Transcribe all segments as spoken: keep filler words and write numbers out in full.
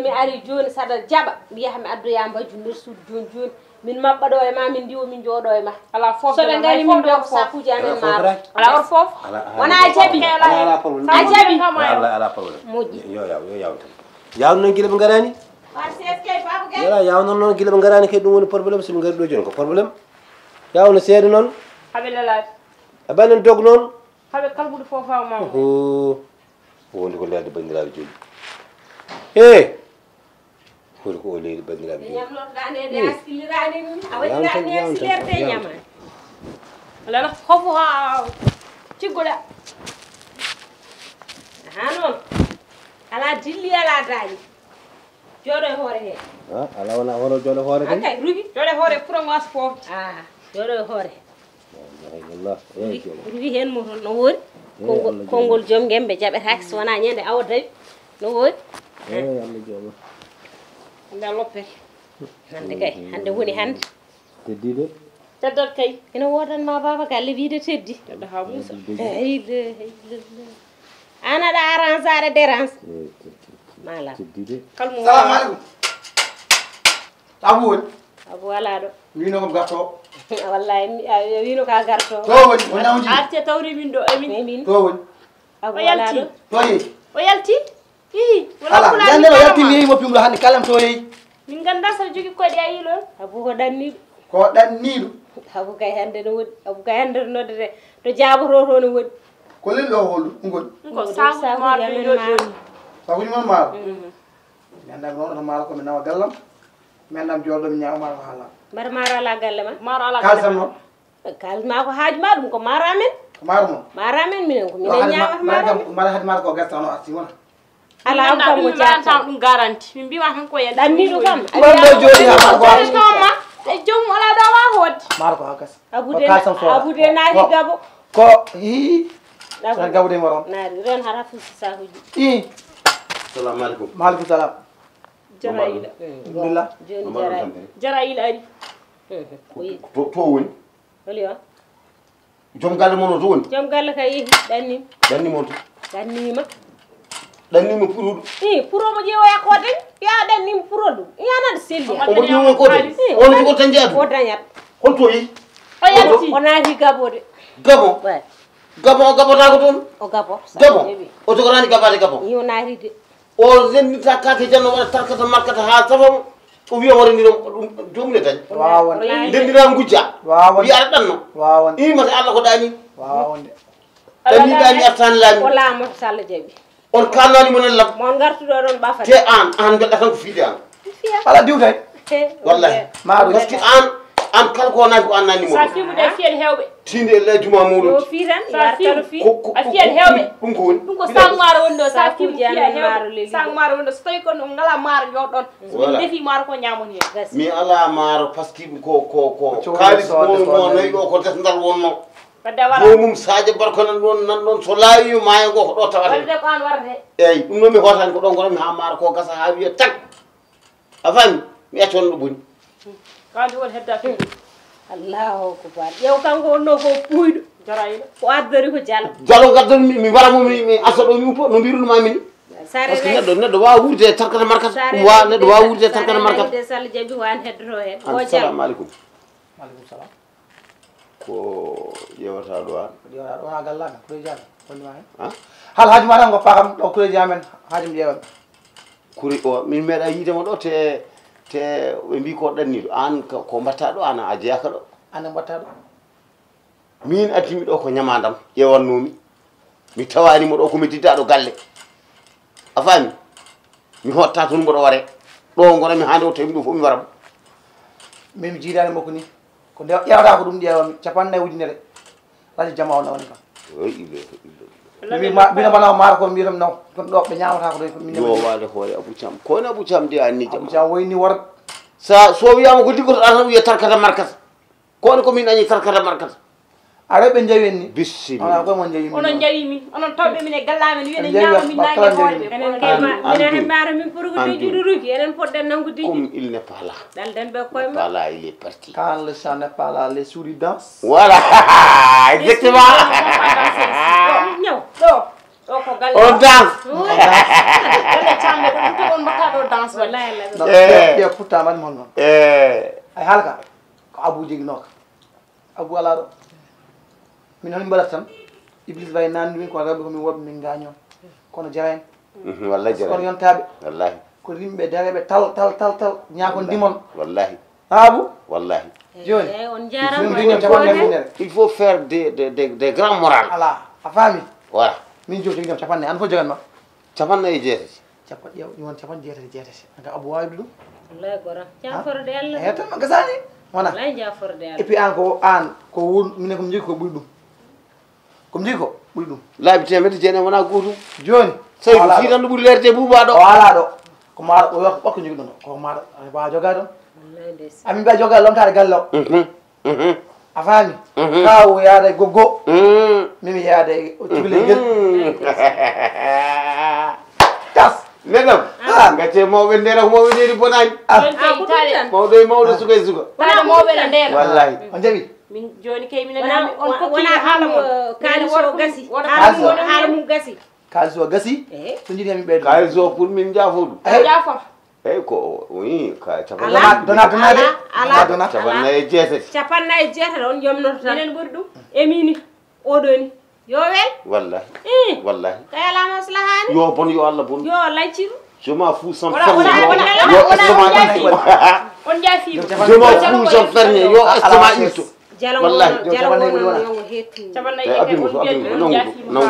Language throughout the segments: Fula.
Mi ari jooni, saɗa jaɓa mi yaha mi addoya mbaju nder suudu jooni jooni. Min maɓɓa ɗo e ma, min ndiwo, min jooɗo e ma. Alaa fof. So ɓe ngari, min mbiya ko sakuuji amen maaro. Alaa fof. Wona a jaɓi? A jaɓi? Alaa, alaa problème. Moƴƴi. Yo yaw, yo yaw tan. Yaw noon gila ɓe ngaraani. Yala yaw noon, noon gila ɓe ngaraani kay, ɗum woni problème. So ɓe ngari ɗo jooni ko problème. Yaw no seeɗa noon. Haɓe lelaade. A ɓanen dog noon. Haɓe kalbude fof faw ma. Oho. Wonde ko lelde banndiraaɓe jooni. E. Holi ko o leydi banndiraaɓe jooni. Ñamlotoɗaa nde, nde askiliraani ɗum. A waɗiraani nde askilerde ñamaani. Alaa, alaa, hofu haa tiggoɗaa. Haa noon. Alaa dilli, alaa daali. Jooɗo e hoore hee. Ah, alaa wona hono jooɗo hoore kay. Akay, ruwi. Jooɗo e hoore pour ngo as pofde. Ah, jooɗo e hoore. Ruwi heen mo toon no woori. Konngol, konngol joom ngem ɓe jaɓetaake so wonaa ñande awa dawi. No woori. Nda loppere. Hannde kay, hannde woni hannde. Teddiiɗo. Teddot kay. Ina woodan ma baaba galle wiide teddi. Tedda ha muusa. Hey, le, hey, le, le. An aɗa arrange, aɗa dérange. Mala. Teddiiɗo. Kalmu. Salamu aleykum. Abu woni? Abu alaa ɗo. Wino kam garto. Wallahi, mi, a, a wino ka garto. To woni, wona on jii. Arte tawri min ɗo, emin. Emin. To woni. Abu alaa ɗo. To yi. O yalti? Ii, wala. Ala, yande o yalti mi yehi mo pimɗo hannde, kalam to yehi. Min nganndaa so jogi koyɗe a yii ɗon. Abu ko ɗanniiɗo. Ko ɗanniiɗo. Abu kay hannde no woɗi. Abu kay hannde no noddete. To jaaboto to no woɗi. Ko lel ɗo holu, ngol. Ko sakuuji maaro amen maaro. Sakuuji mon maaro? Mhm. Mi anndaa mi ronata maaro ko mi nawa gallam. Mi anndaa mi jooɗo mi ñaama maaro ko haala. Mbar maaro alaa galle ma? Maaro alaa galle ma. Kalisam noon? Kalis ma ko haaju ma, ɗum ko maaro amen. Ko maaro mon? Maaro amen minen ko minen ñaamata maaro amen. Mbar haaju maaro ko gasta no arti wona. Alaa kam ko jaata. Ɗum garanti. Min mbiima tan ko yalti. Ɗanniiɗo kam. Ɗum ɗo jooɗi ha maaro ko arti. Ko ma. E joom alaa ɗo wa hoodde. Maaro ko ha gasa. Abude, abude naati gabo. Ko hi. Tan gabude mo ron. Naati ron hara fusi sakuji. I. Assalamu alaikum. Wa alaikum salam. Jaraila. Alhamdulillah. Joni jaraila. Jaraila ari. To, to woni? Holi o? Joom galle mon o to woni? Joom galle ka yehi, ɗanni. Ɗanni mon to? Ɗannima. Ɗannima puruɗo? I, puro mo ƴeewoya ko dañ. Ya ɗannima puro ɗum. Ya nan selli. Omo ƴeewoya ko dañ? I, on ko tan jeeɗu? O dañat. Hol to yi? O yalti. O naati gabode. Gabo? Gabo o gabotako toon? O gabo. Gabo? O jogorani gabade gabo? I, o naati de. O renndinta kaake janno waɗa tarkata markata haa safamo. O wiya o renndino ɗum joomum ne dañ. Wawan. Ndenndina ngujja. Wawan. Wiya aɗa ɗanno. Wawan. Imata Allah ko ɗaani. Wawan de. Ɗanni ɗaani artani laami. O laamoto so Allah jaɓi. On kalnani mo nellam. Mo on ngartuɗo ɗon ɓafata. Te an, an mbeɗa tan ko fiide an. Ala diwtay. Wallahi. Maɗum. Parce que an, an kala ko naati ko an nanni mo. Sa fimude fiyel hewɓe. Tinde e ley juma mawlud. Yo firan, yartano fi. A fiyat hewɓe. Ɗum ko woni? Ɗum ko sang maaro woni ɗo, sa fimu fiya hewɓe. Sang maaro woni ɗo, so tawi ko ngala maaro joɗɗon. So min defi maaro ko ñamon hen. Mi ala maaro parce que ko, ko, ko kalis mo, mo nayi ɗo ko desdal wonno. Wadde a wara. Joomum Sadio Barko nan ɗon, nan ɗon so laawi yo maayo ngo ko ɗo tawata. Wadde ko an warde. Eyyi, ɗum noon mi hootani ko ɗo ngoro mi ha maaro ko gasa ha wiya tag. A faami? Mi acca on ɗo boni. Kanko woni hedda fii. Allahu akbar. Ƴeew kanko wonno ko puuyɗo. Jarayɗo. Ko addori ko jalo. Jalo gaddon mi, mi mbara mo mi, mi asa ɗo mi uppo no mbirunma min. Sare. Parce que neɗɗo, neɗɗo wawa wuurde e tarkata markata. Ɗum wawa, neɗɗo wawa wuurde e tarkata markata. Sare de Sall jaɓi ko an heddoto hen. O jam. Assalamu aleykum. Maaleykum salam. Ko ƴeewata ɗo an? Ko ƴeewata ɗo ha gallagal, ko ɗo jami. Woni ma hen? Ha? Hal haaju ma tan ko pakam ɗo kureji amen, haaju mi ƴeewan. Kuri o, min meeɗa yiide mo ɗo te, te ɓe mbi ko ɗanniɗo. An ko, ko mbatta ɗo, an a jeyaka ɗo. An a mbatta ɗo? Min addimi ɗo ko ñamandam ƴeewannoomi. Mi tawani mo ɗo ko mi diddaɗo galle. A faami? Mi hotta toon mboɗo ware. Ɗo ngona mi hande o tawi ɗum fof mi wara mo. Min mi jiidani makko ni. Ko nde ƴeewata ko ɗum ƴeewami. Capanɗe nayi ujunere. Radio Jama o nawani kam. Oy, ille, ille, ille. Mbino mbana maaro ko mbiyata mi naw. Kono ɗo ɓe ñaamata ko ɗo min. Yo waale hoore Abou Thiam. Ko woni Abou Thiam de anni jam. Abou Thiam woyni wor. Sa so wiyama ko liggotoɗa tan wiya tarkata markata. Kono ko min añi tarkata markata. Aɗa ɓe njawi en ni. Bisimilla. Ala ko mon njawi min. Onon njawi min. Onon tawɓe min e gallamen wiyen ñaama min nangi hoore ɓe. Enen kay ma minen hen maaro min pour ko de juɗo ruki enen podden nangu de. Comme il n'est pas là. Dal den ɓe koy ma. Pas là, il est parti. Quand le chat n'est pas là, les souris dansent. Voilà. Exactement. Ñaw. Ɗo. O ko galle. On danse. Galle Thiam ɗo, ɗum to on mbaɗata ɗo danse waɗi. Wallahi, wallahi. Non, eh, ɓe, ɓe putta mbaɗi mon noon. Eh. Ay, haala ka, ko Abou joginoka. Abou alaa ɗo. Min hol mbaɗata tan? Iblis wayi naan min ko rewɓe ko min woɓɓe min gaañoo. Kono jara en. Mhm, wallahi jara en. Kono yontaɓe. Wallahi. Ko rimɓe dareɓe tal, tal, tal, tal. Ñaako ndimon. Wallahi. Abou? Wallahi. Joni. Eh, on jaaraama. Min jogii capanɗe nayyi. Il faut faire des, des, des, des grands morales. Ala, a faami? Voilà. Min jogii capanɗe nayyi. An fof jogan ma? Capanɗe nayyi e jeetati. Capanɗe, ƴeew, ɗum won capanɗe jeetati e jeetati. An kam Abou waawde ɗum? Wallahi gora. Jaforde Allah. Eh, tan gasaani. Wona. Wallahi jaforde Allah. Et puis an ko, an ko won, minen ko mi jogii ko ɓuri ɗum. Ko mi jogii ko ɓuri ɗum. Laabi teemedde jeenayi wonaa gootum. Jooni. Sawi ko fii tan ɗo ɓuri leerde e buubaa ɗo. O alaa ɗo. Ko maaɗa o wiya ko ɓokko jogii ɗum ɗo. Ko maaɗa a waawa jogaade ɗum. Wallahi ndeysaan. Amin mbiya jogaade lomtaade galle o. Mhm. Mhm. A faami? Mhm. Kaaw yaada e goggo. Mhm. Min mi yaada e o cukalel ngel. Mhm. Tas. Neɗɗo. Ah. Ngacce mawɓe ndera ko mawɓe nderi bonani. Ah. Ah, ko ɗum tan. Mawɗo e mawɗo, ah, suka e suka. Wona mawɓe no ndera. Wallahi. On jaɓi? Min jooni kay minen wona, on kokki wona haala mon. Kaalis o gasi. Wona kaalis o, wona haala mum gasi. Kaalis o gasi? Eh. So jiɗi min ɓeydo. Kaalis o pour min jaafo ɗum. Eh. Jaafo. Eyi ko, oui, ka capanɗe. Ala. Dona, dona, dona. Ala, ala. Dona. Capanɗe nayyi e jeetati. Capanɗe nayyi e jeetati on jomnoto tan. Minen ɓuri ɗum. Emini, oɗo ni. Yo wel. Wallahi. Eh. Wallahi. Kay ala maslahani. Yo bon, yo Allah bon. Yo lanciru. Je m'en fous, sans ferme. Wala, wala, wala, wala, wala, wala. On jaafi. Je m'en fous, sans ferme. Yo estomac irto. Jalo wallahi. Jalo capanɗe nayyi woni wona. Capanɗe nayyi. Eh, abin ko, abin ko, nangu ko, nangu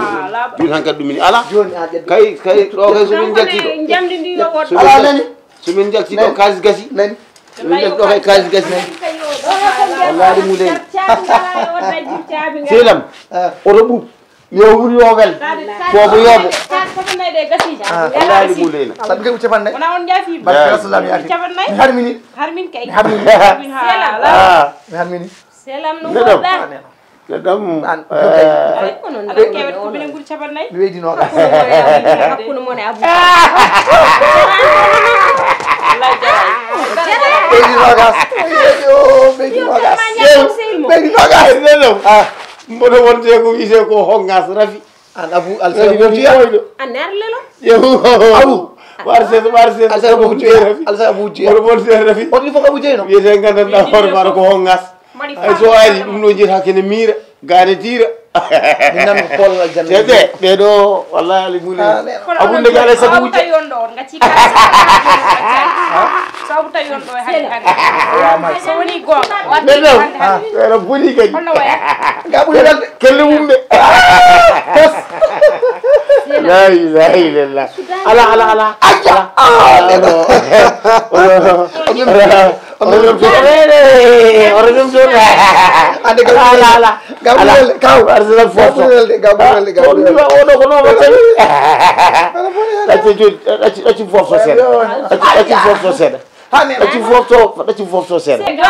ko. Joni hankadi ɗum ini ala. Joni a ƴetti. Kay, kay, ɗo kay so min jalti ɗo. Jamdi ndi yo woɗɗo. So min jal-, ala nani. So min jalti ɗo kaalis gasi. Nani. So min jalti ɗo kay kaalis gasi. Wallahi ɗum woni. Selam. Ah. Oto ɓuuɓ. Yo wuur yo wel. Fofo yooɓo. Capanɗe nayyi ɗe gasi. Ah. Wallahi ɗum woni. Sabu kay ko capanɗe nayyi. Wona on jaafi. Barke Rasulullah mi yaafi. Capanɗe nayyi. Mi harmini. Harmin kay. Mi harmini. Selam. Ah. Mi harmini. Selam no mbaɗɗa? Neɗɗam. Neɗɗam. An, eh, ay, ko non, ala kewete ko minen ɓuri capanɗe nayyi. Mi weydi nogas. Hakkunde mon e Abou. Weydi nogas. Yo, weydi nogas. Weydi nogas. Neɗɗam. Ah. Mboɗo wonde ko wiyetee ko Hongas Rafi. An Abou, Alsa Abou Diya. An ne ar lelo. Yehu. Abou. War seeɗa, war seeɗa. Alsa Abou Diya. Alsa Abou Diya. Mboɗo wonde Rafi. On il faut Abou Diya no. Wiyetee nganndanɗaa hoore maaɗa ko Hongas. Ay, so ari, ɗum ɗo njiyata kene miira, gaane tiira. Min nan ko poolal aljanna. Te ɓe, ɓe ɗo, wallahi, ali muli. Ah, ɓe ɗo. Abunde gale sabu wujja. Tawi on ɗo, on ngacci kala. Sabu tawi on ɗo, hande, hande. So woni goonga, ɓe ɗo. Hande, hande. Ɓe ɗo boni kadi. Holno waya? Nga ɓuri welde. Kelle mum ɓe. Bas. La ilaha illallah. Ala, ala, ala. Ayya. Ah, ɓe ɗo. Ala. Oɗo ɗum toon. Oɗo ɗum toon. Ande gam ala, ala. Gam ala. Welde, kaw. Arsala fof. Gam welde, gam welde, gam welde. Oɗo ko noon tawi. Ɗacci joni, ɗacci, ɗacci fof so seeɗa. Ɗacci, ɗacci fof so seeɗa. Hani. Ɗacci fof so, ɗacci fof so seeɗa. Seeɗa.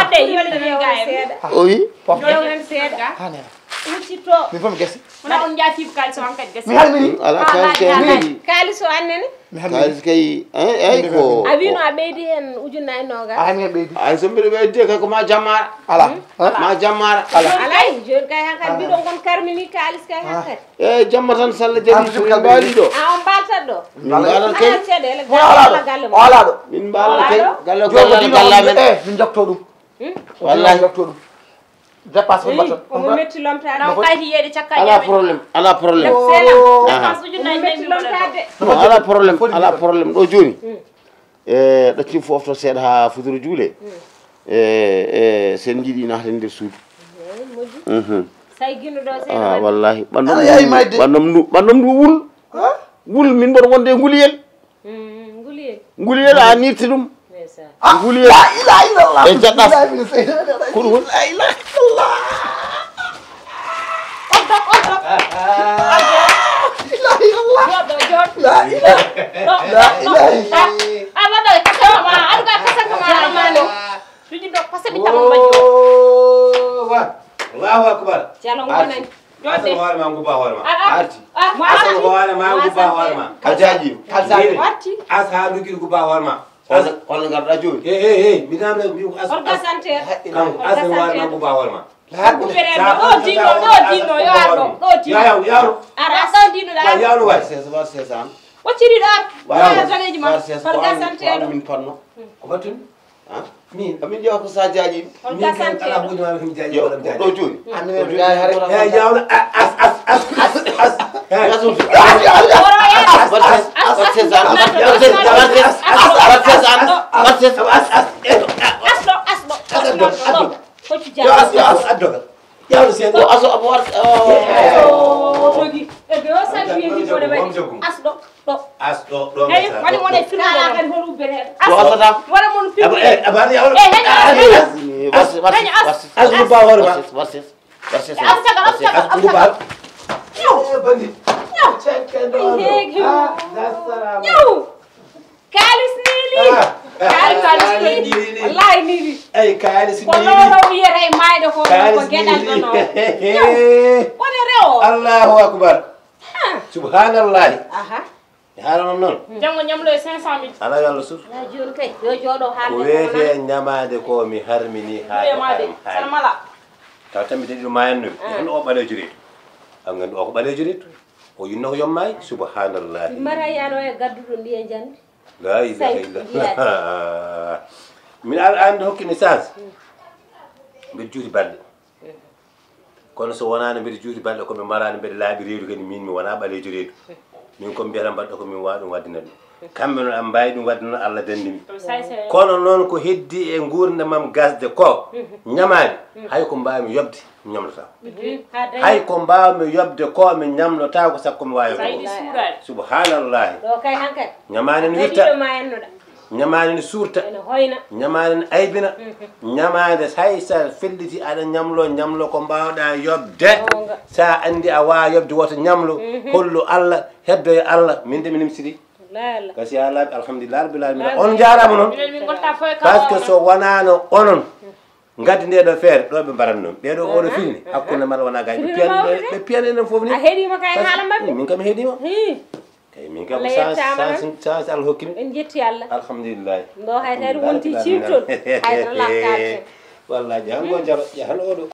O wi? Fof. Seeɗa. Hani. Huccito. Min fof mi gasi. Wona on jaati ko kaalis o hankadi gasi. Mi harmini. Ala kaalis kay. Kaalis o annene? Mi harmini. Kaalis kay, eh, eh, ko. A wino a ɓeydi hen ujunnaje nogas. A harmini a ɓeydi. Ay, so mbiɗo ɓeydi kay ko ma jammaara. Ala. Hmm? Ma jammaara. Ala. Joni kay, joni kay hankadi mbiɗon kon karmini kaalis kay hankadi. Eh, jamma tan so Allah jaɓi so min mbaali ɗo. A on mbaltat ɗo? Min mbalan kay. Ala ceeɗele. Wala ɗo. Wala ɗo. Min mbalan kay. Wala ɗo. Galle ko galle men. Eh, min jokto ɗum. Hmm? Wallahi. Min jokto ɗum. Dépasse ko mbatton. Omo metti lomtaade. Ala problème, ala problème. Selam. Aha. Dépasse ujunnaje nayi metti lomtaade. Non, ala problème, ala problème. Ɗo jooni. Mm. E, ɗaccin fof to seeɗa haa futuro juule. Mm. E, e, sen njiɗi naaten nder suudu. Eey, moƴƴi. Mhm. Say ginno ɗo seeɗa. Ah, wallahi. Ɓanndam ndu, ɓanndam ndu wul. Wul, min mboɗo wonde e nguliyel. Mm, nguliyel. Nguliyel a nirti ɗum. Ndeysaan. Ah, nguliyel. La ilaha illallah. E jaɗɗas. Billahi mina shaytani rajim. Ko ɗum woni? La ilaha illallah. Oddo, oddo. La ilaha illallah. Jooɗo, jooɗo. La ilaha. La ilaha. Ah, ah, waɗa kasama, aɗa kasama, amano. Ɗum ɗo pasami tama majjo. Oh, wa. Allahu akbar. Jalo ngonani. Arti. Asal hoore ma ngubba hoore ma. Ah, ah. Arti. Ah, mo asal arti. Hoore ma ngubba hoore ma. A jaaji. Arti. Asa ha dukiri ngubba hoore ma. Walla ngarɗa jooni. Hey, hey, hey, mi namre mi ko as. Orga santer. Kanko as en waari ma ko ba hoore ma. Lahat. Kuɓɓere ɗo ɗo dinno ɗo dinno yo ar ɗo ɗo dinno. Yaw yaw. Ara ɗo dinno ɗa. Yaw no waay. Ses war ses an. Wacciri ɗo ar. Wala jogeji ma. Orga santer. Min panno. Ko batun? Ha? Min. Amin yo ko sa jaaji. Orga santer. Ala buji ma min jaaji wala jaaji. Ɗo jooni. Amin ya har. Yaw as as as as as. As. Asɗo, asɗo, asɗo, asɗo, asɗo. Hoccu jaasi. Yo asɗo, asɗo, addoga. Yawno sen. Ko aso abo war. Togi. E be o sa biye di bone be. Asɗo, ɗo. Asɗo, ɗo. Hey, wani wona firma kadi hol ubbere. Asɗo. Wala mon firma. Eh, abani yawno. Eh, hey, hey. As, as, as, as, as, Warses, warses. Warses. As tagal, as tagal, as tagal. Ñaw. Eh, bandit. Ñaw. Cekke ɗo. Ñaw. Kaalis niili. Kaalis niili. Wallahi niili. Ay, kaalis niili. Ko loolo wiyata e maayde ko, ko geɗal ɗon o. Ñaw. Woni rewo. Allahu akbar. Subhanallahi. Aha. Mi haala noon noon. Janngo ñamlo e cinq cent mille. Alaa yo Allah sur. Alaa jooni kay, yo jooɗo haalde ko wiyetee ñamaande ko mi harmini haa e maade. Haali. Mala. Taw tammi dañi ɗum maayanno mi. Hono o ɓaleejo reedu. An nganndi o ko ɓaleejo reedu. O yinno ko yom maay. Subhanallahi. Mara yaano e gadduɗo ndiye jannde. La ilaha illallah. Min al an hokkini chance. Mbiɗa juuti balɗe. Kono so wonaano mbiɗa juuti balɗe ko mi maraani mbiɗa laaɓi reedu kadi min mi wonaa ɓaleejo reedu. Min ko mbiyata mbaɗɗo ko min waawi ɗum waddinat ɗum. Kamɓe noon aɓe mbaawi ɗum waddinat Allah danndi mi. Kono noon ko heddi e nguurndam am gasde ko ñamaali hay ko mbaawmi yoɓde mi ñamlotaako. Hay ko mbaawmi yoɓde ko mi ñamlotaako sakko mi waawi yoɓde. Subhanallahi. Ñamaali no wirta. Ñamaande ne suurta. Ñamaande ne aybina. Ñamaande hay so a felliti aɗa ñamlo ñamlo ko mbaawɗa yoɓde. So a anndi a waawa yoɓde woto ñamlo. Hollu Allah, heddo e Allah. Min de mi nimsiti. Kasi yaa laaɓi alhamdulillah rabbil alamina. On njaaraama noon. Parce que so wonaano onon ngaddi nde ɗo feere ɗo ɓe mbaran noon ɓeɗo oɗo filni hakkunde mala wona gay ɓe piyan ɓe piyan enen fof ni. A heɗima kay haala mbaɗɗe. Min kam heɗima. Kay min kam Allah chance yettaama chance tan. Chance Allah hokki mi. En jetti Allah. Alhamdulillah. Ɗo hay tawi wonti ciwtol. Hay tan lakkaate. Wallahi jahango jaro jahan oɗo.